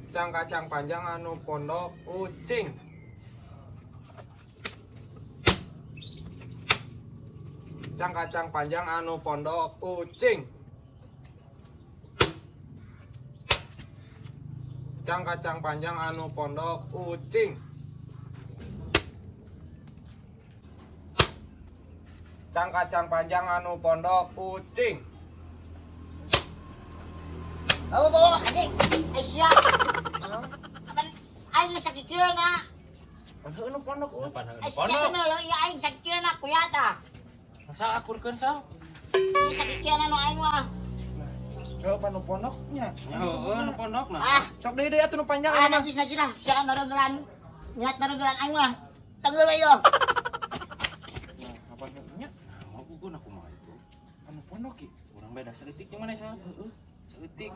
Cang kacang panjang anu pondok ucing. Cang kacang panjang anu pondok ucing. Cang kacang panjang anu pondok ucing. Cang kacang panjang anu pondok ucing. Bawa bawa anjing. Eh sia. Apa aing mah sakikeun. Anu anu pondok ucing. Pan Eh sia pondok. kana lho, ieu aing sakikeun kuya tah. Sal akurkeun sal. Ieu sakikeun anu aing mah. Coba nu pondoknya. Ya heueuh nu pondokna. Ah, Sok deui deui atuh nu panjang ah anu mah. najis najis lah. Sia naregelan. Niat naregelan aing mah. Tenggel we yo. Nah, apa nya? Mau kuku aku mah itu. Anu pondok ki. Urang beda saeutik jeung mana sal? Saeutik.